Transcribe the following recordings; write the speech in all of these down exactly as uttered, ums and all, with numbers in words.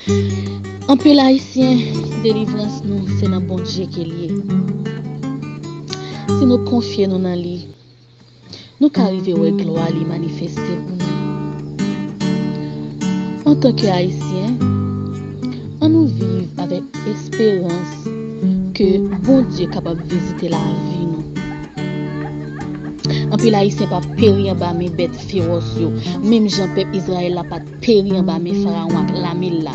Anpil Ayisyen, delivrans nou se nan Bondye ke l ye. Si nou konfye nou nan li, nou ka rive wè glwa li manifeste pou nou. Antanke Ayisyen, ann nou viv avèk esperans ke Bondye kapab vizite lavi nou. Anpil Ayisyen p ap peri anba men bèt fewòs yo, menm jan pèp Izrayèl la pa t peri anba men Farawon ak lame l la.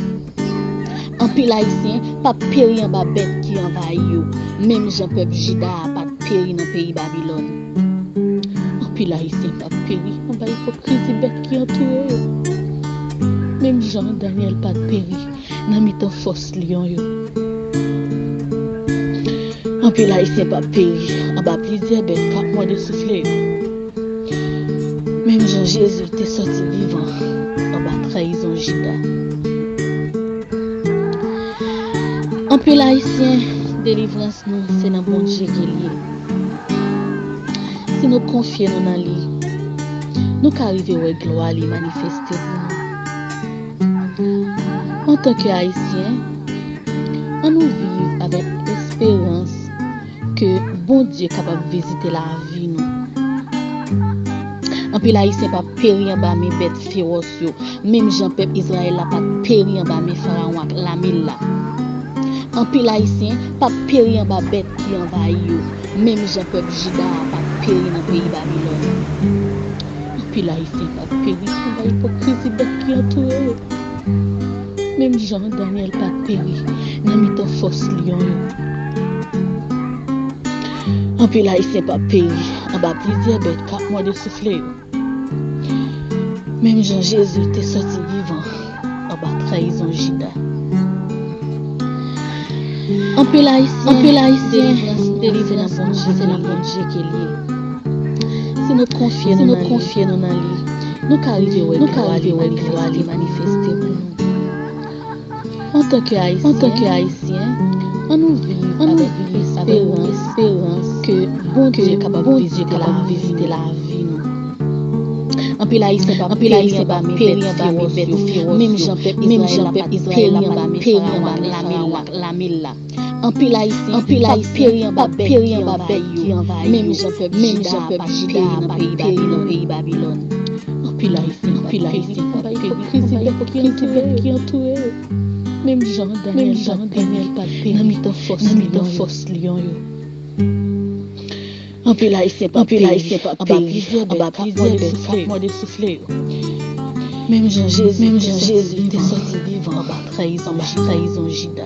Anpil Ayisyen p ap peri anba bèt ki anvayi yo, menm jan pèp Jida a pa t peri nan peyi Babilòn. Anpil Ayisyen p ap peri anba ipokrizi bèt ki antoure yo, menm jan Danyèl pa t peri nan mitan fòs lyon yo. Anpil Ayisyen p ap peri anba plizyè bèt k ap mòde soufle yo, menm jan Jezi te sòti vivan anba trayizon Jida. Anpil Ayisyen, delivrans nou se nan Bondye ke l ye. Si nou konfye nou nan li, nou ka rive wè glwa li manifeste pou nou. Antanke Ayisyen, ann nou viv avèk esperans ke Bondye kapab vizite lavi nou. Anpil Ayisyen p ap peri anba men bèt fewòs yo, menm jan pèp Izrayèl la pa t peri anba men Farawon ak lame l la. Anpil Ayisyen p ap peri anba bèt ki anvayi yo, menm jan pèp Jida a pa t peri nan peyi Babilòn. Anpil Ayisyen p ap peri anba ipokrizi bèt ki antoure yo, menm jan Danyèl pa t peri nan mitan fòs lyon yo. Anpil Ayisyen p ap peri anba plizyè bèt k ap mòde soufle yo, menm jan Jezi te sòti vivan anba trayizon Jida. Anpil Ayisyen, anpil Ayisyen, delivrans nou se nan Bondye ke l ye. Si nou konfye nou, nou konfye nou nan li, nou ka rive wè, nou ka rive wè glwa li manifeste pou nou. Antanke Ayisyen, antanke Ayisyen, ann nou viv, ann nou avèk viv avèk esperans, esperans ke Bondye kapab vizite lavi nou. Anpil Ayisyen p ap peri anba men bèt fewòs yo, menm jan pèp Izrayèl la pa t peri anba men Farawon ak lame l la. Anpil Ayisyen, anpil Ayisyen p ap peri anba bèt ki anvayi yo, menm jan pèp Jida a pa t peri nan peyi Babilòn. Anpil Ayisyen, anpil Ayisyen p ap peri anba ipokrizi bèt ki antoure yo, menm jan Danyèl pa t peri nan mitan fòs lyon yo. Anpil Ayisyen p ap peri anba plizyè bèt k ap mòde soufle yo, menm jan Jezi te sòti vivan anba trayizon Jida.